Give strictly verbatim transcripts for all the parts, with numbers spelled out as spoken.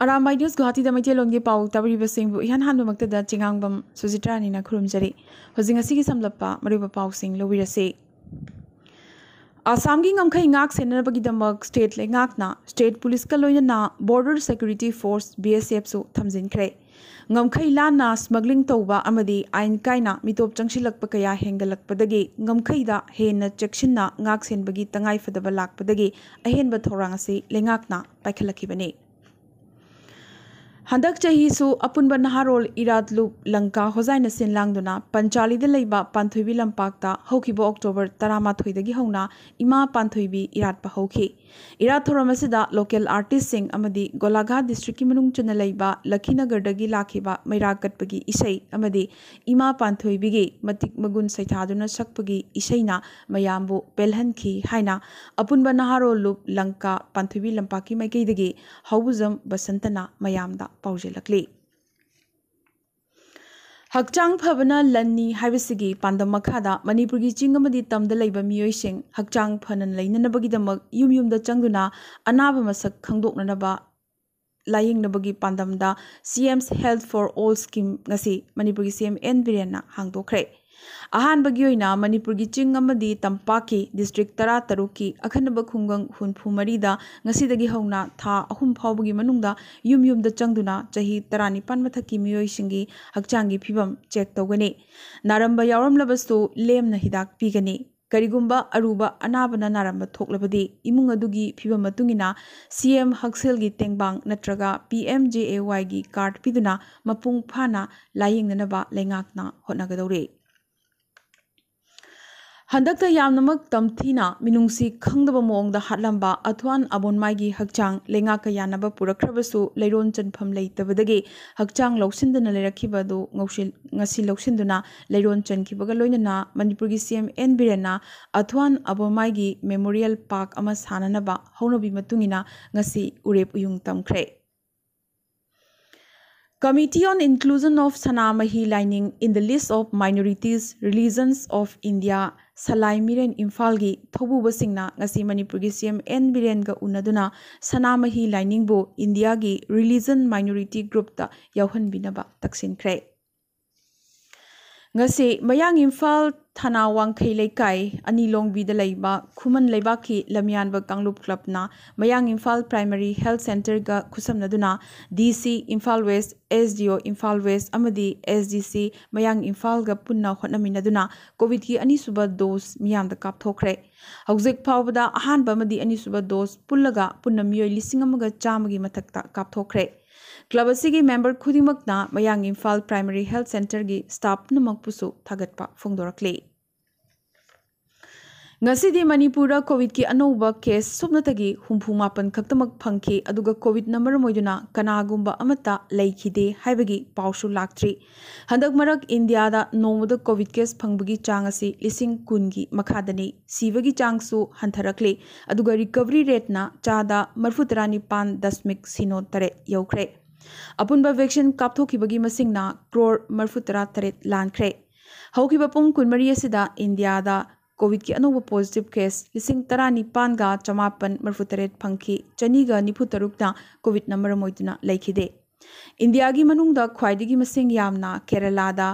Arambai news ꯒꯨꯋꯥꯍꯥꯇꯤꯗ ꯃꯩꯇꯩꯂꯣꯟꯒꯤ ꯄꯥꯎ ꯇꯥꯕꯤꯔꯤꯕꯁꯤꯡꯕꯨ ꯏꯍꯥꯟ ꯍꯥꯟꯕꯃꯛꯇꯗ ꯆꯤꯉꯥꯡꯕꯝ ꯁꯨꯖꯤꯇ꯭ꯔꯥꯅꯤꯅ ꯈꯨꯔꯨꯝꯖꯔꯤ꯫ ꯍꯧꯖꯤꯛ ꯉꯁꯤꯒꯤ ꯁꯝꯂꯞꯄ ꯃꯔꯨꯑꯣꯏꯕ ꯄꯥꯎꯁꯤꯡ ꯂꯧꯕꯤꯔꯁꯤ꯫ ꯑꯁꯥꯝꯒꯤ ꯉꯝꯈꯩ ꯉꯥꯛ ꯁꯦꯟꯅꯅꯕꯒꯤꯗꯃꯛ ꯁ꯭ꯇꯦꯠ ꯂꯩꯉꯥꯛꯅ ꯁ꯭ꯇꯦꯠ ꯄꯨꯂꯤꯁꯀ ꯂꯣꯏꯅꯅ ꯕꯣꯔꯗꯔ ꯁꯦꯀ꯭ꯌꯨꯔꯤꯇꯤ ꯐꯣꯔꯁ, ꯕꯤ ꯑꯦꯁ ꯑꯦꯐꯁꯨ ꯊꯝꯖꯤꯟꯈ꯭ꯔꯦ꯫ ꯉꯝꯈꯩ ꯂꯥꯟꯅ ꯁ꯭ꯃꯒ꯭ꯂꯤꯡ ꯇꯧꯕ ꯑꯃꯗꯤ ꯑꯥꯏꯟ ꯀꯥꯏꯅ ꯃꯤꯇꯣꯞ ꯆꯪꯁꯤꯜꯂꯛꯄ ꯀꯌꯥ ꯍꯦꯟꯒꯠꯂꯛꯄꯗꯒꯤ ꯉꯝꯈꯩꯗ ꯍꯦꯟꯅ ꯆꯦꯛꯁꯤꯟꯅ ꯉꯥꯛ ꯁꯦꯟꯕꯒꯤ ꯇꯉꯥꯏꯐꯗꯕ ꯂꯥꯛꯄꯗꯒꯤ ꯑꯍꯦꯟꯕ ꯊꯧꯔꯥꯡ ꯑꯁꯤ ꯂꯩꯉꯥꯛꯅ ꯄꯥꯏꯈꯠꯂꯛꯈꯤꯕꯅꯤ꯫ ꯍꯟꯗꯛ ꯆꯍꯤꯁꯨ ꯑꯄꯨꯟꯕ ꯅꯍꯥꯔꯣꯜ ꯏꯔꯥꯠ ꯂꯨꯞ ꯂꯪꯀꯥ ꯍꯣꯖꯥꯏꯅ ꯁꯤꯟ ꯂꯥꯡꯗꯨꯅ ꯄꯟꯆꯥꯂꯤꯗ ꯂꯩꯕ ꯄꯥꯟꯊꯣꯏꯕꯤ ꯂꯝꯄꯥꯛꯇ ꯍꯧꯈꯤꯕ ꯑꯣꯛꯇꯣꯕꯔ ꯇꯔꯥꯃꯥꯊꯣꯏꯗꯒꯤ ꯍꯧꯅ ꯏꯃꯥ ꯄꯥꯟꯊꯣꯏꯕꯤ ꯏꯔꯥꯠꯄ ꯍꯧꯈꯤ꯫ ꯏꯔꯥꯠ ꯊꯧꯔꯝ ꯑꯁꯤꯗ ꯂꯣꯀꯦꯜ ꯑꯥꯔꯇꯤꯁꯁꯤꯡ ꯑꯃꯗꯤ ꯒꯣꯂꯥꯘꯥꯠ ꯗꯤꯁꯇ꯭ꯔꯤꯛꯀꯤ ꯃꯅꯨꯡ ꯆꯟꯅ ꯂꯩꯕ ꯂꯈꯤꯅꯒꯔꯗꯒꯤ ꯂꯥꯛꯈꯤꯕ ꯃꯩꯔꯥ ꯀꯠꯄꯒꯤ ꯏꯁꯩ ꯑꯃꯗꯤ ꯏꯃꯥ ꯄꯥꯟꯊꯣꯏꯕꯤꯒꯤ ꯃꯇꯤꯛ ꯃꯒꯨꯟ ꯁꯩꯊꯥꯗꯨꯅ ꯁꯛꯄꯒꯤ ꯏꯁꯩꯅ ꯃꯌꯥꯝꯕꯨ ꯄꯦꯜꯍꯟꯈꯤ ꯍꯥꯏꯅ ꯑꯄꯨꯟꯕ ꯅꯍꯥꯔꯣꯜ ꯂꯨꯞ ꯂꯪꯀꯥ ꯄꯥꯟꯊꯣꯏꯕꯤ ꯂꯝꯄꯥꯛꯀꯤ ꯃꯥꯏꯀꯩꯗꯒꯤ ꯍꯧꯕꯨꯖꯝ ꯕꯁꯟꯇꯅ ꯃꯌꯥꯝꯗ ꯄꯥꯎꯖꯦꯜꯂꯛꯂꯤ꯫ ꯍꯛꯆꯥꯡ ꯐꯕꯅ ꯂꯟꯅꯤ ꯍꯥꯏꯕꯁꯤꯒꯤ ꯄꯥꯟꯗꯝ ꯃꯈꯥꯗ ꯃꯅꯤꯄꯨꯔꯒꯤ ꯆꯤꯡ ꯑꯃꯗꯤ ꯇꯝꯗ ꯂꯩꯕ ꯃꯤꯑꯣꯏꯁꯤꯡ ꯍꯛꯆꯥꯡ ꯐꯅ ꯂꯩꯅꯅꯕꯒꯤꯗꯃꯛ ꯌꯨꯝ ꯌꯨꯝꯗ ꯆꯪꯗꯨꯅ ꯑꯅꯥꯕ ꯃꯁꯛ ꯈꯪꯗꯣꯛꯅꯅꯕ ꯂꯥꯌꯦꯡꯅꯕꯒꯤ ꯄꯥꯟꯗꯝꯗ CM's Health for All Scheme ꯉꯁꯤ ꯃꯅꯤꯄꯨꯔꯒꯤ CM N ꯕꯤꯔꯦꯟꯅ ꯍꯥꯡꯗꯣꯛꯈ꯭ꯔꯦ꯫ ꯑꯍꯥꯟꯕꯒꯤ ꯑꯣꯏꯅ ꯃꯅꯤꯄꯨꯔꯒꯤ ꯆꯤꯡ ꯑꯃꯗꯤ ꯇꯝꯄꯥꯛꯀꯤ ꯗꯤꯁꯇ꯭ꯔꯤꯛ ꯇꯔꯥ ꯇꯔꯨꯛꯀꯤ ꯑꯈꯟꯅꯕ ꯈꯨꯡꯒꯪ ꯍꯨꯝꯐꯨ ꯃꯔꯤꯗ ꯉꯁꯤꯗꯒꯤ ꯍꯧꯅ ꯊꯥ ꯑꯍꯨꯝ ꯐꯥꯎꯕꯒꯤ ꯃꯅꯨꯡꯗ ꯌꯨꯝ ꯌꯨꯝꯗ ꯆꯪꯗꯨꯅ ꯆꯍꯤ ꯇꯔꯥꯅꯤꯄꯥꯟ ꯃꯊꯛꯀꯤ ꯃꯤꯑꯣꯏꯁꯤꯡꯒꯤ ꯍꯛꯆꯥꯡꯒꯤ ꯐꯤꯕꯝ ꯆꯦꯛ ꯇꯧꯒꯅꯤ꯫ ꯅꯥꯔꯝꯕ ꯌꯥꯎꯔꯝꯂꯕꯁꯨ ꯂꯦꯝꯅ ꯍꯤꯗꯥꯛ ꯄꯤꯒꯅꯤ꯫ ꯀꯔꯤꯒꯨꯝꯕ ꯑꯔꯨꯕ ꯑꯅꯥꯕꯅ ꯅꯥꯔꯝꯕ ꯊꯣꯛꯂꯕꯗꯤ ꯏꯃꯨꯡ ꯑꯗꯨꯒꯤ ꯐꯤꯕꯝ ꯃꯇꯨꯡ ꯏꯟꯅ CM ꯍꯛꯁꯦꯜꯒꯤ ꯇꯦꯡꯕꯥꯡ ꯅꯠꯇ꯭ꯔꯒ PMJAYꯒꯤ ꯀꯥꯔꯗ ꯄꯤꯗꯨꯅ ꯃꯄꯨꯡ ꯐꯥꯅ ꯂꯥꯌꯦꯡꯅꯅꯕ ꯂꯩꯉꯥꯛꯅ ꯍꯣꯠꯅꯒꯗꯧꯔꯤ꯫ ꯍꯟꯗꯛꯇ ꯌꯥꯝꯅꯃꯛ ꯇꯝꯊꯤꯅ ꯃꯤꯅꯨꯡꯁꯤ ꯈꯪꯗꯕ ꯃꯑꯣꯡꯗ ꯍꯥꯠꯂꯝꯕ ꯑꯊ꯭ꯋꯥꯟ ꯑꯕꯣꯟꯃꯥꯏꯒꯤ ꯍꯛꯆꯥꯡ ꯂꯩꯉꯥꯛꯀ ꯌꯥꯅꯕ ꯄꯨꯔꯛꯈ꯭ꯔꯕꯁꯨ ꯂꯩꯔꯣꯟ ꯆꯟꯐꯝ ꯂꯩꯇꯕꯗꯒꯤ ꯍꯛꯆꯥꯡ ꯂꯧꯁꯤꯟꯗꯅ ꯂꯩꯔꯛꯈꯤꯕ ꯑꯗꯨ ꯉꯧꯁꯤꯜ-, ꯉꯁꯤ ꯂꯧꯁꯤꯟꯗꯨꯅ ꯂꯩꯔꯣꯟ ꯆꯟꯈꯤꯕꯒ ꯂꯣꯏꯅꯅ ꯃꯅꯤꯄꯨꯔꯒꯤ CM N ꯕꯤꯔꯦꯟꯅ ꯑꯊ꯭ꯋꯥꯟ ꯑꯕꯣꯟꯃꯥꯏꯒꯤ ꯃꯦꯃꯣꯔꯤꯌꯦꯜ ꯄꯥꯔꯛ ꯑꯃ ꯁꯥꯅꯅꯕ ꯍꯧꯅꯕꯤ ꯃꯇꯨꯡ ꯏꯟꯅ ꯉꯁꯤ ꯎꯔꯦꯞ ꯎꯌꯨꯡ ꯇꯝꯈ꯭ꯔꯦ꯫ Committee on Inclusion of Sanamahi Laining in the List of Minorities Religions of India ꯁꯂꯥꯏ ꯃꯤꯔꯦꯟ ꯏꯝꯐꯥꯜꯒꯤ ꯊꯧꯕꯨꯕꯁꯤꯡꯅ ꯉꯁꯤ ꯃꯅꯤꯄꯨꯔꯒꯤ ꯁꯤ ꯑꯦꯝ ꯑꯦꯟ ꯕꯤꯔꯦꯟꯒ ꯎꯅꯗꯨꯅ ꯁꯅꯥꯃꯍꯤ ꯂꯥꯏꯅꯤꯡꯕꯨ ꯏꯟꯗꯤꯌꯥꯒꯤ religion minority groupꯇ ꯌꯥꯎꯍꯟꯕꯤꯅꯕ ꯇꯛꯁꯤꯟꯈ꯭ꯔꯦ꯫ ꯉꯁꯤ ꯃꯌꯥꯡ ꯏꯝꯐꯥꯜ ꯊꯅꯥ ꯋꯥꯡꯈꯩ ꯂꯩꯀꯥꯏ ꯑꯅꯤ ꯂꯣꯡꯕꯤꯗ ꯂꯩꯕ ꯈꯨꯃꯟ ꯂꯩꯕꯥꯛꯀꯤ ꯂꯝꯌꯥꯟꯕ ꯀꯥꯡꯂꯨꯞ ꯀ꯭ꯂꯕꯅ ꯃꯌꯥꯡ ꯏꯝꯐꯥꯜ Primary Health Centreꯒ ꯈꯨꯠꯁꯝꯅꯗꯨꯅ ꯗꯤ ꯁꯤ ꯏꯝꯐꯥꯜ ꯋꯦꯁ, ꯑꯦꯁ ꯗꯤ ꯑꯣ ꯏꯝꯐꯥꯜ ꯋꯦꯁ ꯑꯃꯗꯤ ꯑꯦꯁ ꯗꯤ ꯁꯤ ꯃꯌꯥꯡ ꯏꯝꯐꯥꯜꯒ ꯄꯨꯟꯅ ꯍꯣꯠꯅꯃꯤꯟꯅꯗꯨꯅ ꯀꯣꯚꯤꯗꯀꯤ ꯑꯅꯤꯁꯨꯕ ꯗꯣꯁ ꯃꯤꯌꯥꯝꯗ ꯀꯥꯞꯊꯣꯛꯈ꯭ꯔꯦ꯫ ꯍꯧꯖꯤꯛ ꯐꯥꯎꯕꯗ ꯑꯍꯥꯟꯕ ꯑꯃꯗꯤ ꯑꯅꯤꯁꯨꯕ ꯗꯣꯁ ꯄꯨꯜꯂꯒ ꯄꯨꯟꯅ ꯃꯤꯑꯣꯏ ꯂꯤꯁꯤꯡ ꯑꯃꯒ ꯆꯥꯝꯃꯒꯤ ꯃꯊꯛꯇ ꯀꯥꯞꯊꯣꯛꯈ꯭ꯔꯦ꯫ ꯀ꯭ꯂꯕ ꯑꯁꯤꯒꯤ ꯃꯦꯝꯕꯔ ꯈꯨꯗꯤꯡꯃꯛꯅ ꯃꯌꯥꯡ ꯏꯝꯐꯥꯜ Primary Health Centreꯒꯤ staff ꯄꯨꯝꯅꯃꯛꯄꯨꯁꯨ ꯊꯥꯒꯠꯄ ꯐꯣꯡꯗꯣꯔꯛꯂꯤ꯫ ꯉꯁꯤꯗꯤ ꯃꯅꯤꯄꯨꯔꯗ ꯀꯣꯚꯤꯗꯀꯤ ꯑꯅꯧꯕ ꯀꯦꯁ ꯁꯨꯞꯅꯇꯒꯤ ꯍꯨꯝꯐꯨ ꯃꯥꯄꯟ ꯈꯛꯇꯃꯛ ꯐꯪꯈꯤ, ꯑꯗꯨꯒ ꯀꯣꯚꯤꯗꯅ ꯃꯔꯝ ꯑꯣꯏꯗꯨꯅ ꯀꯅꯥꯒꯨꯝꯕ ꯑꯃꯠꯇ ꯂꯩꯈꯤꯗꯦ ꯍꯥꯏꯕꯒꯤ ꯄꯥꯎꯁꯨ ꯂꯥꯛꯇ꯭ꯔꯤ꯫ ꯍꯟꯗꯛ ꯃꯔꯛ ꯏꯟꯗꯤꯌꯥꯗ ꯅꯣꯡꯃꯗ ꯀꯣꯚꯤꯗ ꯀꯦꯁ ꯐꯪꯕꯒꯤ ꯆꯥꯡ ꯑꯁꯤ ꯂꯤꯁꯤꯡ ꯀꯨꯟꯒꯤ ꯃꯈꯥꯗꯅꯤ꯫ ꯁꯤꯕꯒꯤ ꯆꯥꯡꯁꯨ ꯍꯟꯊꯔꯛꯂꯤ, ꯑꯗꯨꯒ recovery rateꯅ ꯆꯥꯗ ꯃꯔꯤꯐꯨ ꯇꯔꯥꯅꯤꯄꯥꯟ ꯗꯁꯃꯤꯛ ꯁꯤꯅꯣ ꯇꯔꯦꯠ ꯌꯧꯈ꯭ꯔꯦ꯫ ꯑꯄꯨꯟꯕ vaccine ꯀꯥꯞꯊꯣꯛꯈꯤꯕꯒꯤ ꯃꯁꯤꯡꯅ ꯀ꯭ꯔꯣꯔ ꯃꯔꯤꯐꯨ ꯇꯔꯥ ꯇꯔꯦꯠ ꯂꯥꯟꯈ꯭ꯔꯦ꯫ ꯍꯧꯈꯤꯕ ꯄꯨꯡ ꯀꯨꯟꯃꯔꯤ ꯑꯁꯤꯗ ꯏꯟꯗꯤꯌꯥꯗ ꯀꯣꯚꯤꯗꯀꯤ ꯑꯅꯧꯕ ꯄꯣꯖꯤꯇꯤꯚ ꯀꯦꯁ ꯂꯤꯁꯤꯡ ꯇꯔꯥꯅꯤꯄꯥꯟꯒ ꯆꯃꯥꯄꯟ ꯃꯔꯤꯐꯨ ꯇꯔꯦꯠ ꯐꯪꯈꯤ, ꯆꯅꯤꯒ ꯅꯤꯐꯨ ꯇꯔꯨꯛꯅ ꯀꯣꯚꯤꯗꯅ ꯃꯔꯝ ꯑꯣꯏꯗꯨꯅ ꯂꯩꯈꯤꯗꯦ꯫ ꯏꯟꯗꯤꯌꯥꯒꯤ ꯃꯅꯨꯡꯗ ꯈ꯭ꯋꯥꯏꯗꯒꯤ ꯃꯁꯤꯡ ꯌꯥꯝꯅ ꯀꯦꯔꯂꯥꯗ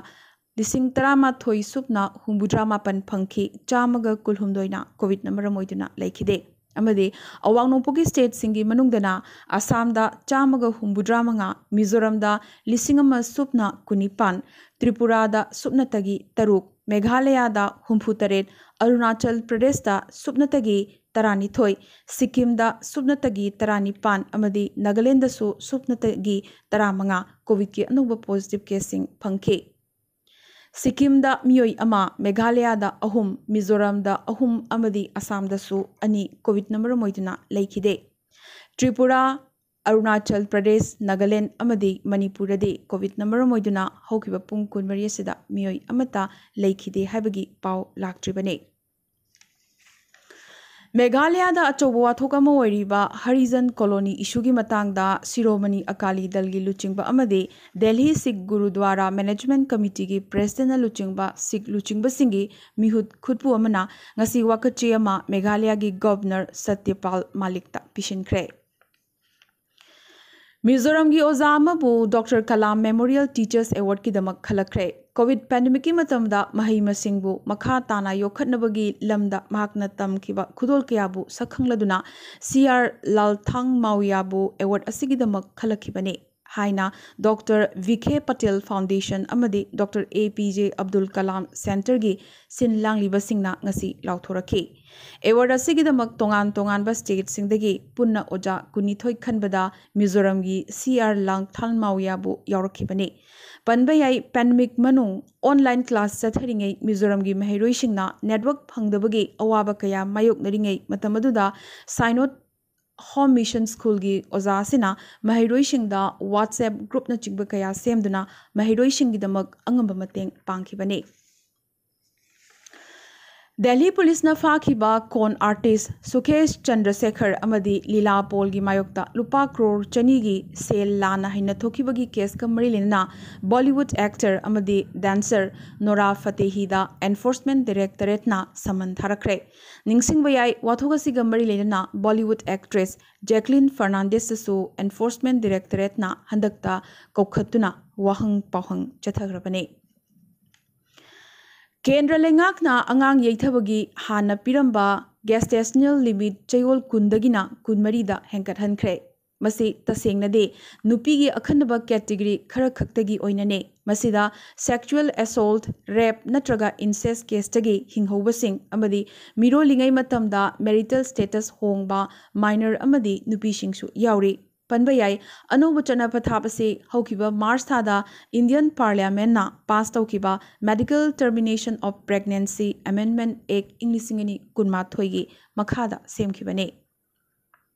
ꯂꯤꯁꯤꯡ ꯇꯔꯥꯃꯥꯊꯣꯏ ꯁꯨꯞꯅ ꯍꯨꯝꯐꯨꯇꯔꯥ ꯃꯥꯄꯟ ꯐꯪꯈꯤ, ꯆꯥꯝꯃꯒ ꯀꯨꯟꯍꯨꯝꯗꯣꯏꯅ ꯀꯣꯚꯤꯗꯅ ꯃꯔꯝ ꯑꯣꯏꯗꯨꯅ ꯂꯩꯈꯤꯗꯦ꯫ ꯑꯃꯗꯤ ꯑꯋꯥꯡ ꯅꯣꯡꯄꯣꯛꯀꯤ stateꯁꯤꯡꯒꯤ ꯃꯅꯨꯡꯗꯅ ꯑꯁꯥꯝꯗ ꯆꯥꯝꯃꯒ ꯍꯨꯝꯐꯨꯇꯔꯥ ꯃꯉꯥ, ꯃꯤꯖꯣꯔꯥꯝꯗ ꯂꯤꯁꯤꯡ ꯑꯃ ꯁꯨꯞꯅ ꯀꯨꯟꯅꯤꯄꯥꯟ, ꯇ꯭ꯔꯤꯄꯨꯔꯥꯗ ꯁꯨꯞꯅꯇꯒꯤ ꯇꯔꯨꯛ, ꯃꯦꯘꯥꯂꯌꯥꯗ ꯍꯨꯝꯐꯨ ꯇꯔꯦꯠ, ꯑꯔꯨꯅꯥꯆꯜ ꯄ꯭ꯔꯗꯦꯁꯇ ꯁꯨꯞꯅꯇꯒꯤ ꯇꯔꯥꯅꯤꯊꯣꯏ, ꯁꯤꯛꯀꯤꯝꯗ ꯁꯨꯞꯅꯇꯒꯤ ꯇꯔꯥꯅꯤꯄꯥꯟ ꯑꯃꯗꯤ ꯅꯥꯒꯥꯂꯦꯟꯗꯁꯨ ꯁꯨꯞꯅꯇꯒꯤ ꯇꯔꯥꯃꯉꯥ ꯀꯣꯚꯤꯗꯀꯤ ꯑꯅꯧꯕ ꯄꯣꯖꯤꯇꯤꯚ ꯀꯦꯁꯁꯤꯡ ꯐꯪꯈꯤ꯫ ꯁꯤꯛꯀꯤꯝꯗ ꯃꯤꯑꯣꯏ ꯑꯃ, ꯃꯦꯘꯥꯂꯌꯥꯗ ꯑꯍꯨꯝ, ꯃꯤꯖꯣꯔꯥꯝꯗ ꯑꯍꯨꯝ ꯑꯃꯗꯤ ꯑꯁꯥꯝꯗꯁꯨ ꯑꯅꯤ ꯀꯣꯚꯤꯗꯅ ꯃꯔꯝ ꯑꯣꯏꯗꯨꯅ ꯂꯩꯈꯤꯗꯦ꯫ ꯇ꯭ꯔꯤꯄꯨꯔꯥ, ꯑꯔꯨꯅꯥꯆꯜ ꯄ꯭ꯔꯗꯦꯁ, ꯅꯥꯒꯥꯂꯦꯟ ꯑꯃꯗꯤ ꯃꯅꯤꯄꯨꯔꯗꯗꯤ ꯀꯣꯚꯤꯗꯅ ꯃꯔꯝ ꯑꯣꯏꯗꯨꯅ ꯍꯧꯈꯤꯕ ꯄꯨꯡ ꯀꯨꯟꯃꯔꯤ ꯑꯁꯤꯗ ꯃꯤꯑꯣꯏ ꯑꯃꯠꯇ ꯂꯩꯈꯤꯗꯦ ꯍꯥꯏꯕꯒꯤ ꯄꯥꯎ ꯂꯥꯛꯇ꯭ꯔꯤꯕꯅꯤ꯫ ꯃꯦꯘꯥꯂꯌꯥꯗ ꯑꯆꯧꯕ ꯋꯥꯊꯣꯛ ꯑꯃ ꯑꯣꯏꯔꯤꯕ ꯍꯔꯤꯖꯟ ꯀꯣꯂꯣꯅꯤ ꯏꯁꯨꯒꯤ ꯃꯇꯥꯡꯗ ꯁꯤꯔꯣꯃꯅꯤ ꯑꯀꯥꯂꯤ ꯗꯜꯒꯤ ꯂꯨꯆꯤꯡꯕ ꯑꯃꯗꯤ ꯗꯦꯜꯍꯤ ꯁꯤꯈ ꯒꯨꯔꯨꯗ꯭ꯋꯥꯔꯥ ꯃꯦꯅꯦꯖꯃꯦꯟꯠ ꯀꯃꯤꯇꯤꯒꯤ ꯄ꯭ꯔꯦꯁꯤꯗꯦꯟꯠꯅ ꯂꯨꯆꯤꯡꯕ ꯁꯤꯈ ꯂꯨꯆꯤꯡꯕꯁꯤꯡꯒꯤ ꯃꯤꯍꯨꯠ ꯈꯨꯠꯄꯨ ꯑꯃꯅ ꯉꯁꯤ ꯋꯥꯀꯠꯆꯦ ꯑꯃ ꯃꯦꯘꯥꯂꯌꯥꯒꯤ ꯒꯕꯔꯅꯔ ꯁꯇ꯭ꯌꯄꯥꯜ ꯃꯥꯂꯤꯛꯇ ꯄꯤꯁꯤꯟꯈ꯭ꯔꯦ꯫ ꯃꯤꯖꯣꯔꯥꯝꯒꯤ ꯑꯣꯖꯥ ꯑꯃꯕꯨ ꯗꯣꯛꯇꯔ ꯀꯂꯥꯝ ꯃꯦꯃꯣꯔꯤꯌꯦꯜ ꯇꯤꯆꯔꯁ ꯑꯦꯋꯥꯔꯗꯀꯤꯗꯃꯛ ꯈꯜꯂꯛꯈ꯭ꯔꯦ꯫ ꯀꯣꯚꯤꯗ ꯄꯦꯟꯗꯦꯃꯤꯛꯀꯤ ꯃꯇꯝꯗ ꯃꯍꯩ ꯃꯁꯤꯡꯕꯨ ꯃꯈꯥ ꯇꯥꯅ ꯌꯣꯛꯈꯠꯅꯕꯒꯤ ꯂꯝꯗ ꯃꯍꯥꯛꯅ ꯇꯝꯈꯤꯕ ꯈꯨꯗꯣꯜ ꯀꯌꯥꯕꯨ ꯁꯛꯈꯪꯂꯗꯨꯅ ꯁꯤ ꯑꯥꯔ ꯂꯥꯜꯊꯥꯡ ꯃꯥꯎꯌꯥꯕꯨ ꯑꯦꯋꯥꯔꯗ ꯑꯁꯤꯒꯤꯗꯃꯛ ꯈꯜꯂꯛꯈꯤꯕꯅꯤ ꯍꯥꯏꯅ ꯗꯣꯛꯇꯔ ꯚꯤ ꯀꯦ ꯄꯇꯦꯜ ꯐꯥꯎꯟꯗꯦꯁꯟ ꯑꯃꯗꯤ ꯗꯣꯛꯇꯔ ꯑꯦ ꯄꯤ ꯖꯦ ꯑꯕꯗꯨꯜ ꯀꯂꯥꯝ ꯁꯦꯟꯇꯔꯒꯤ ꯁꯤꯟ ꯂꯥꯡꯂꯤꯕꯁꯤꯡꯅ ꯉꯁꯤ ꯂꯥꯎꯊꯣꯔꯛꯈꯤ꯫ ꯑꯦꯋꯥꯔꯗ ꯑꯁꯤꯒꯤꯗꯃꯛ ꯇꯣꯉꯥꯟ ꯇꯣꯉꯥꯟꯕ ꯁ꯭ꯇꯦꯠꯁꯤꯡꯗꯒꯤ ꯄꯨꯟꯅ ꯑꯣꯖꯥ ꯀꯨꯟꯅꯤꯊꯣꯏ ꯈꯟꯕꯗ ꯃꯤꯖꯣꯔꯥꯝꯒꯤ ꯁꯤ ꯑꯥꯔ ꯂꯥꯡꯊꯥꯜ ꯃꯥꯎꯌꯥꯕꯨ ꯌꯥꯎꯔꯛꯈꯤꯕꯅꯤ꯫ ꯄꯟꯕ ꯌꯥꯏ, ꯄꯦꯟꯗꯦꯃꯤꯛ ꯃꯅꯨꯡ ꯑꯣꯟꯂꯥꯏꯟ ꯀ꯭ꯂꯥꯁ ꯆꯠꯊꯔꯤꯉꯩ ꯃꯤꯖꯣꯔꯥꯝꯒꯤ ꯃꯍꯩꯔꯣꯏꯁꯤꯡꯅ ꯅꯦꯠꯋꯥꯔꯛ ꯐꯪꯗꯕꯒꯤ ꯑꯋꯥꯕ ꯀꯌꯥ ꯃꯥꯌꯣꯛꯅꯔꯤꯉꯩ ꯃꯇꯝ ꯑꯗꯨꯗ ꯁꯥꯏꯅꯣꯠ ꯍꯣꯝ ꯃꯤꯁꯟ ꯁ꯭ꯀꯨꯜꯒꯤ ꯑꯣꯖꯥꯁꯤꯅ ꯃꯍꯩꯔꯣꯏꯁꯤꯡꯗ WhatsApp ꯒ꯭ꯔꯨꯞꯅꯆꯤꯡꯕ ꯀꯌꯥ ꯁꯦꯝꯗꯨꯅ ꯃꯍꯩꯔꯣꯏꯁꯤꯡꯒꯤꯗꯃꯛ ꯑꯉꯝꯕ ꯃꯇꯦꯡ ꯄꯥꯡꯈꯤꯕꯅꯤ꯫ ꯗꯦꯜꯍꯤ ꯄꯨꯂꯤꯁꯅ ꯐꯥꯈꯤꯕ ꯀꯣꯟ ꯑꯥꯔꯇꯤꯁ ꯁꯨꯈꯦꯁ ꯆꯟꯗ꯭ꯔꯁꯦꯈꯔ ꯑꯃꯗꯤ ꯂꯤꯂꯥ ꯄꯣꯜꯒꯤ ꯃꯥꯌꯣꯛꯇ ꯂꯨꯄꯥ ꯀ꯭ꯔꯣꯔ ꯆꯅꯤꯒꯤ ꯁꯦꯜ ꯂꯥꯟꯅ ꯍꯩꯅ ꯊꯣꯛꯈꯤꯕꯒꯤ ꯀꯦꯁꯀ ꯃꯔꯤ ꯂꯩꯅꯅ ꯕꯣꯂꯤꯋꯨꯗ ꯑꯦꯛꯇꯔ ꯑꯃꯗꯤ ꯗꯥꯟꯁꯔ ꯅꯣꯔꯥ ꯐꯇꯦꯍꯤꯗ ꯑꯦꯟꯐꯣꯔꯁꯃꯦꯟꯠ ꯗꯥꯏꯔꯦꯛꯇꯣꯔꯦꯠꯅ ꯁꯃꯟ ꯊꯥꯔꯛꯈ꯭ꯔꯦ꯫ ꯅꯤꯡꯁꯤꯡꯕ ꯌꯥꯏ, ꯋꯥꯊꯣꯛ ꯑꯁꯤꯒ ꯃꯔꯤ ꯂꯩꯅꯅ ꯕꯣꯂꯤꯋꯨꯗ ꯑꯦꯛꯇ꯭ꯔꯦꯁ ꯖꯦꯀ꯭ꯂꯤꯟ ꯐꯔꯅꯥꯟꯗꯦꯁꯇꯁꯨ ꯑꯦꯟꯐꯣꯔꯁꯃꯦꯟꯠ ꯗꯥꯏꯔꯦꯛꯇꯣꯔꯦꯠꯅ ꯍꯟꯗꯛꯇ ꯀꯧꯈꯠꯇꯨꯅ ꯋꯥꯍꯪ ꯄꯥꯎꯍꯪ ꯆꯠꯊꯈ꯭ꯔꯕꯅꯤ꯫ ꯀꯦꯟꯗ꯭ꯔ ꯂꯩꯉꯥꯛꯅ ꯑꯉꯥꯡ ꯌꯩꯊꯕꯒꯤ ꯍꯥꯟꯅ ꯄꯤꯔꯝꯕ ꯒꯦꯁꯇꯦꯁꯅꯦꯜ ꯂꯤꯃꯤꯠ ꯆꯌꯣꯜ ꯀꯨꯟꯗꯒꯤꯅ ꯀꯨꯟꯃꯔꯤꯗ ꯍꯦꯟꯒꯠꯍꯟꯈ꯭ꯔꯦ꯫ ꯃꯁꯤ ꯇꯁꯦꯡꯅꯗꯤ ꯅꯨꯄꯤꯒꯤ ꯑꯈꯟꯅꯕ ꯀꯦꯇꯦꯒꯣꯔꯤ ꯈꯔ ꯈꯛꯇꯒꯤ ꯑꯣꯏꯅꯅꯤ꯫ ꯃꯁꯤꯗ ꯁꯦꯛꯁꯨꯑꯦꯜ ꯑꯦꯁꯣꯜꯠ, ꯔꯦꯞ ꯅꯠꯇ꯭ꯔꯒ ꯏꯟꯁꯦꯁ ꯀꯦꯁꯇꯒꯤ ꯍꯤꯡꯍꯧꯕꯁꯤꯡ ꯑꯃꯗꯤ ꯃꯤꯔꯣꯜꯂꯤꯉꯩ ꯃꯇꯝꯗ ꯃꯦꯔꯤꯇꯦꯜ ꯁ꯭ꯇꯦꯇꯁ ꯍꯣꯡꯕ ꯃꯥꯏꯅꯔ ꯑꯃꯗꯤ ꯅꯨꯄꯤꯁꯤꯡꯁꯨ ꯌꯥꯎꯔꯤ꯫ ꯄꯟꯕ ꯌꯥꯏ, ꯑꯅꯧꯕ ꯆꯠꯅ ꯄꯊꯥꯞ ꯑꯁꯤ ꯍꯧꯈꯤꯕ ꯃꯥꯔꯆ ꯊꯥꯗ ꯏꯟꯗꯤꯌꯟ ꯄꯥꯔꯂꯤꯌꯥꯃꯦꯟꯠꯅ ꯄꯥꯁ ꯇꯧꯈꯤꯕ Medical Termination of Pregnancy Amendment Act ꯏꯪ ꯂꯤꯁꯤꯡ ꯑꯅꯤ ꯀꯨꯟꯃꯥꯊꯣꯏꯒꯤ ꯃꯈꯥꯗ ꯁꯦꯝꯈꯤꯕꯅꯤ꯫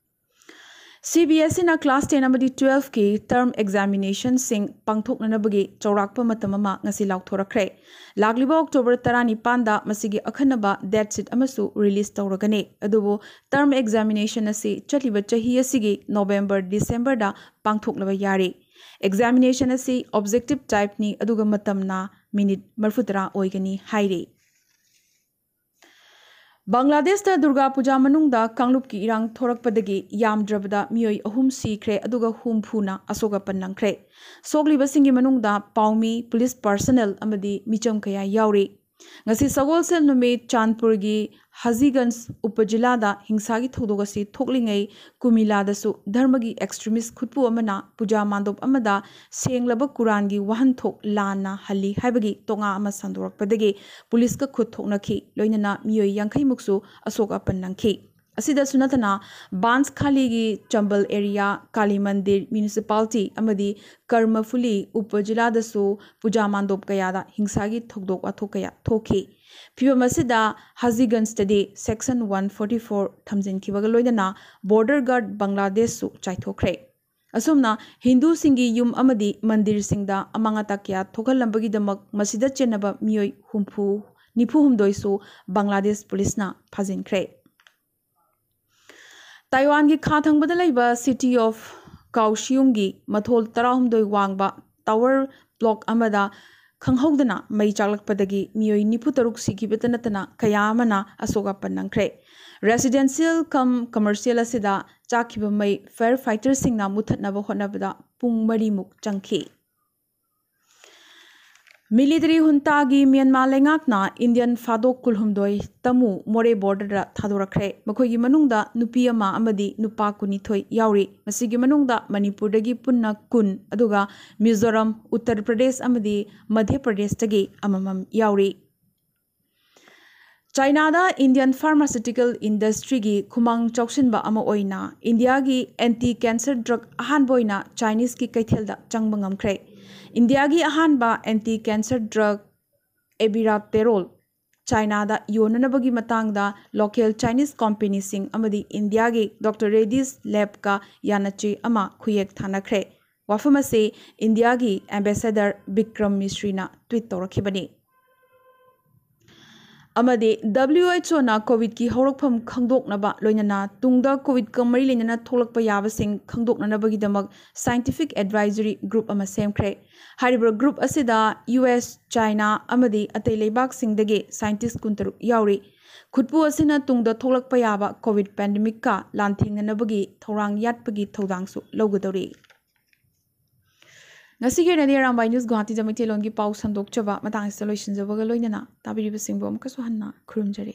ꯁꯤ ꯕꯤ ꯑꯦꯁ ꯏꯅ ꯀ꯭ꯂꯥꯁ ꯇꯦꯟ ꯑꯃꯗꯤ ꯇꯨꯋꯦꯜꯐꯀꯤ ꯇꯔꯝ ꯑꯦꯛꯖꯥꯃꯤꯅꯦꯁꯟꯁꯤꯡ ꯄꯥꯡꯊꯣꯛꯅꯅꯕꯒꯤ ꯆꯥꯎꯔꯥꯛꯄ ꯃꯇꯝ ꯑꯃ ꯉꯁꯤ ꯂꯥꯎꯊꯣꯔꯛꯈ꯭ꯔꯦ꯫ ꯂꯥꯛꯂꯤꯕ ꯑꯣꯛꯇꯣꯕꯔ ꯇꯔꯥꯅꯤꯄꯥꯟꯗ ꯃꯁꯤꯒꯤ ꯑꯈꯟꯅꯕ ꯗꯦꯠ ꯁꯤꯠ ꯑꯃꯁꯨ ꯔꯤꯂꯤꯖ ꯇꯧꯔꯒꯅꯤ꯫ ꯑꯗꯨꯕꯨ ꯇꯔꯝ ꯑꯦꯛꯖꯥꯃꯤꯅꯦꯁꯟ ꯑꯁꯤ ꯆꯠꯂꯤꯕ ꯆꯍꯤ ꯑꯁꯤꯒꯤ ꯅꯣꯕꯦꯝꯕꯔ, ꯗꯤꯁꯦꯝꯕꯔꯗ ꯄꯥꯡꯊꯣꯛꯂꯕ ꯌꯥꯔꯤ꯫ ꯑꯦꯛꯖꯥꯃꯤꯅꯦꯁꯟ ꯑꯁꯤ ꯑꯣꯕꯖꯦꯛꯇꯤꯚ ꯇꯥꯏꯞꯅꯤ, ꯑꯗꯨꯒ ꯃꯇꯝꯅ ꯃꯤꯅꯤꯠ ꯃꯔꯤꯐꯨꯇꯔꯥ ꯑꯣꯏꯒꯅꯤ ꯍꯥꯏꯔꯤ꯫ ꯕꯪꯒ꯭ꯂꯥꯗꯦꯁꯇ ꯗꯨꯔꯒꯥ ꯄꯨꯖꯥ ꯃꯅꯨꯡꯗ ꯀꯥꯡꯂꯨꯞꯀꯤ ꯏꯔꯥꯡ ꯊꯣꯔꯛꯄꯗꯒꯤ ꯌꯥꯝꯗ꯭ꯔꯕꯗ ꯃꯤꯑꯣꯏ ꯑꯍꯨꯝ ꯁꯤꯈ꯭ꯔꯦ, ꯑꯗꯨꯒ ꯍꯨꯝꯐꯨꯅ ꯑꯁꯣꯛ ꯑꯄꯟ ꯅꯪꯈ꯭ꯔꯦ꯫ ꯁꯣꯛꯂꯤꯕꯁꯤꯡꯒꯤ ꯃꯅꯨꯡꯗ ꯄꯥꯎꯃꯤ, ꯄꯨꯂꯤꯁ ꯄꯥꯔꯁꯅꯦꯜ ꯑꯃꯗꯤ ꯃꯤꯆꯝ ꯀꯌꯥ ꯌꯥꯎꯔꯤ꯫ ꯉꯁꯤ ꯁꯒꯣꯜꯁꯦꯜ ꯅꯨꯃꯤꯠ ꯆꯥꯟꯄꯨꯔꯒꯤ ꯍꯖꯤꯒꯟꯖ ꯎꯄꯖꯤꯂꯥꯗ ꯍꯤꯡꯁꯥꯒꯤ ꯊꯧꯗꯣꯛ ꯑꯁꯤ ꯊꯣꯛꯂꯤꯉꯩ, ꯀꯨꯃꯤꯂꯥꯗꯁꯨ ꯙꯔꯃꯒꯤ ꯑꯦꯛꯁꯇ꯭ꯔꯤꯃꯤꯁ ꯈꯨꯠꯄꯨ ꯑꯃꯅ ꯄꯨꯖꯥ ꯃꯥꯟꯗꯣꯞ ꯑꯃꯗ ꯁꯦꯡꯂꯕ ꯀꯨꯔꯥꯟꯒꯤ ꯋꯥꯍꯟꯊꯣꯛ ꯂꯥꯟꯅ ꯍꯜꯂꯤ ꯍꯥꯏꯕꯒꯤ ꯇꯣꯉꯥ ꯑꯃ ꯁꯟꯗꯣꯔꯛꯄꯗꯒꯤ ꯄꯨꯂꯤꯁꯀ ꯈꯨꯠ ꯊꯣꯛꯅꯈꯤ, ꯂꯣꯏꯅꯅ ꯃꯤꯑꯣꯏ ꯌꯥꯡꯈꯩ ꯃꯨꯛꯁꯨ ꯑꯁꯣꯛ ꯑꯄꯟ ꯅꯪꯈꯤ꯫ ꯑꯁꯤꯗꯁꯨ ꯅꯠꯇꯅ, ꯕꯥꯟꯁ ꯈꯥꯂꯤꯒꯤ ꯆꯝꯕꯜ ꯑꯦꯔꯤꯌꯥ, ꯀꯥꯂꯤ ꯃꯟꯗꯤꯔ ꯃ꯭ꯌꯨꯅꯤꯁꯤꯄꯥꯂꯤꯇꯤ ꯑꯃꯗꯤ ꯀꯔꯃꯐꯨꯂꯤ ꯎꯄꯖꯤꯂꯥꯗꯁꯨ ꯄꯨꯖꯥ ꯃꯥꯟꯗꯣꯞ ꯀꯌꯥꯗ ꯍꯤꯡꯁꯥꯒꯤ ꯊꯧꯗꯣꯛ ꯋꯥꯊꯣꯛ ꯀꯌꯥ ꯊꯣꯛꯈꯤ꯫ ꯐꯤꯚꯝ ꯑꯁꯤꯗ ꯍꯖꯤꯒꯟꯖꯇꯗꯤ ꯁꯦꯛꯁꯟ ꯋꯥꯟ ꯐꯣꯔꯇꯤ ꯐꯣꯔ ꯊꯝꯖꯤꯟꯈꯤꯕꯒ ꯂꯣꯏꯅꯅ ꯕꯣꯔꯗꯔ ꯒꯥꯔꯗ ꯕꯪꯒ꯭ꯂꯥꯗꯦꯁꯁꯨ ꯆꯥꯏꯊꯣꯛꯈ꯭ꯔꯦ꯫ ꯑꯁꯨꯝꯅ ꯍꯤꯟꯗꯨꯁꯤꯡꯒꯤ ꯌꯨꯝ ꯑꯃꯗꯤ ꯃꯟꯗꯤꯔꯁꯤꯡꯗ ꯑꯃꯥꯡ ꯑꯇꯥ ꯀꯌꯥ ꯊꯣꯛꯍꯜꯂꯝꯕꯒꯤꯗꯃꯛ ꯃꯁꯤꯗ ꯆꯦꯟꯅꯕ ꯃꯤꯑꯣꯏ ꯍꯨꯝꯐꯨ, ꯅꯤꯐꯨ ꯍꯨꯝꯗꯣꯏꯁꯨ ꯕꯪꯒ꯭ꯂꯥꯗꯦꯁ ꯄꯨꯂꯤꯁꯅ ꯐꯥꯖꯤꯟꯈ꯭ꯔꯦ꯫ ꯇꯥꯏꯋꯥꯟꯒꯤ ꯈꯥ ꯊꯪꯕꯗ ꯂꯩꯕ ꯁꯤꯇꯤ ꯑꯣꯐ ꯀꯥꯎꯁꯤꯌꯨꯡꯒꯤ ꯃꯊꯣꯜ ꯇꯔꯥꯍꯨꯝꯗꯣꯏ ꯋꯥꯡꯕ ꯇꯥꯋꯔ ꯕ꯭ꯂꯣꯛ ꯑꯃꯗ ꯈꯪꯍꯧꯗꯅ ꯃꯩ ꯆꯥꯛꯂꯛꯄꯗꯒꯤ ꯃꯤꯑꯣꯏ ꯅꯤꯐꯨ ꯇꯔꯨꯛ ꯁꯤꯈꯤꯕꯇ ꯅꯠꯇꯅ ꯀꯌꯥ ꯑꯃꯅ ꯑꯁꯣꯛ ꯑꯄꯟ ꯅꯪꯈ꯭ꯔꯦ꯫ ꯔꯦꯁꯤꯗꯦꯟꯁꯤꯌꯦꯜ ꯀꯝ ꯀꯃꯔꯁꯤꯌꯦꯜ ꯑꯁꯤꯗ ꯆꯥꯛꯈꯤꯕ ꯃꯩ ꯐꯥꯌꯔ ꯐꯥꯏꯇꯔꯁꯤꯡꯅ ꯃꯨꯊꯠꯅꯕ ꯍꯣꯠꯅꯕꯗ ꯄꯨꯡ ꯃꯔꯤꯃꯨꯛ ꯆꯪꯈꯤ꯫ ꯃꯤꯂꯤꯇꯔꯤ ꯍꯨꯟꯇꯥꯒꯤ ꯃ꯭ꯌꯥꯟꯃꯥꯔ ꯂꯩꯉꯥꯛꯅ ꯏꯟꯗꯤꯌꯟ ꯐꯥꯗꯣꯛ ꯀꯨꯟꯍꯨꯝꯗꯣꯏ ꯇꯃꯨ ꯃꯣꯔꯦ ꯕꯣꯔꯗꯔꯗ ꯊꯥꯗꯣꯔꯛꯈ꯭ꯔꯦ꯫ ꯃꯈꯣꯏꯒꯤ ꯃꯅꯨꯡꯗ ꯅꯨꯄꯤ ꯑꯃ ꯑꯃꯗꯤ ꯅꯨꯄꯥ ꯀꯨꯟꯅꯤꯊꯣꯏ ꯌꯥꯎꯔꯤ꯫ ꯃꯁꯤꯒꯤ ꯃꯅꯨꯡꯗ ꯃꯅꯤꯄꯨꯔꯗꯒꯤ ꯄꯨꯟꯅ ꯀꯨꯟ, ꯑꯗꯨꯒ ꯃꯤꯖꯣꯔꯥꯝ, ꯎꯠꯇꯔ ꯄ꯭ꯔꯗꯦꯁ ꯑꯃꯗꯤ ꯃꯙ꯭ꯌ ꯄ꯭ꯔꯗꯦꯁꯇꯒꯤ ꯑꯃꯃꯝ ꯌꯥꯎꯔꯤ꯫ ꯆꯥꯏꯅꯥꯗ ꯏꯟꯗꯤꯌꯟ ꯐꯥꯔꯃꯥꯁꯤꯎꯇꯤꯀꯦꯜ ꯏꯟꯗꯁꯇ꯭ꯔꯤꯒꯤ ꯈꯨꯃꯥꯡ ꯆꯥꯎꯁꯤꯟꯕ ꯑꯃ ꯑꯣꯏꯅ ꯏꯟꯗꯤꯌꯥꯒꯤ ꯑꯦꯟꯇꯤ ꯀꯦꯟꯁꯔ ꯗ꯭ꯔꯒ ꯑꯍꯥꯟꯕ ꯑꯣꯏꯅ ꯆꯥꯏꯅꯤꯁꯀꯤ ꯀꯩꯊꯦꯜꯗ ꯆꯪꯕ ꯉꯝꯈ꯭ꯔꯦ꯫ ꯏꯟꯗꯤꯌꯥꯒꯤ ꯑꯍꯥꯟꯕ ꯑꯦꯟꯇꯤ ꯀꯦꯟꯁꯔ ꯗ꯭ꯔꯒ ꯑꯦꯕꯤꯔꯥꯇꯦꯔꯣꯜ ꯆꯥꯏꯅꯥꯗ ꯌꯣꯟꯅꯅꯕꯒꯤ ꯃꯇꯥꯡꯗ local Chinese companyꯁꯤꯡ ꯑꯃꯗꯤ ꯏꯟꯗꯤꯌꯥꯒꯤ Doctor Reddy's Labꯀ ꯌꯥꯅꯆꯦ ꯑꯃ ꯈꯨꯌꯦꯛ ꯊꯥꯅꯈ꯭ꯔꯦ꯫ ꯋꯥꯐꯝ ꯑꯁꯤ ꯏꯟꯗꯤꯌꯥꯒꯤ ambassador ꯕꯤꯀ꯭ꯔꯝ ꯃꯤꯁ꯭ꯔꯤꯅ tweet ꯇꯧꯔꯛꯈꯤꯕꯅꯤ꯫ ꯑꯃꯗꯤ W H Oꯅ COVIDꯀꯤ ꯍꯧꯔꯛꯐꯝ ꯈꯪꯗꯣꯛꯅꯕ, ꯂꯣꯏꯅꯅ ꯇꯨꯡꯗ COVIDꯀ ꯃꯔꯤ ꯂꯩꯅꯅ ꯊꯣꯛꯂꯛꯄ ꯌꯥꯕꯁꯤꯡ ꯈꯪꯗꯣꯛꯅꯅꯕꯒꯤꯗꯃꯛ scientific advisory group ꯑꯃ ꯁꯦꯝꯈ꯭ꯔꯦ꯫ ꯍꯥꯏꯔꯤꯕ group ꯑꯁꯤꯗ U S, ꯆꯥꯏꯅꯥ ꯑꯃꯗꯤ ꯑꯇꯩ ꯂꯩꯕꯥꯛꯁꯤꯡꯗꯒꯤ scientist ꯀꯨꯟꯇꯔꯨꯛ ꯌꯥꯎꯔꯤ꯫ ꯈꯨꯠꯄꯨ ꯑꯁꯤꯅ ꯇꯨꯡꯗ ꯊꯣꯛꯂꯛꯄ ꯌꯥꯕ COVID pandemicꯀ ꯂꯥꯟꯊꯦꯡꯅꯅꯕꯒꯤ ꯊꯧꯔꯥꯡ ꯌꯥꯠꯄꯒꯤ ꯊꯧꯗꯥꯡꯁꯨ ꯂꯧꯒꯗꯧꯔꯤ꯫ ꯉꯁꯤꯒꯤ ꯑꯣꯏꯅꯗꯤ ꯑꯔꯥꯝꯕꯥꯏ News ꯒꯨꯋꯥꯍꯥꯇꯤꯗ ꯃꯩꯇꯩꯂꯣꯟꯒꯤ ꯄꯥꯎ ꯁꯟꯗꯣꯛꯆꯕ ꯃꯇꯥꯡ ꯑꯁꯤꯗ ꯂꯣꯏꯁꯤꯟꯖꯕꯒ ꯂꯣꯏꯅꯅ ꯇꯥꯕꯤꯔꯤꯕꯁꯤꯡꯕꯨ ꯑꯃꯨꯛꯀꯁꯨ ꯍꯟꯅ ꯈꯨꯔꯨꯝꯖꯔꯤ꯫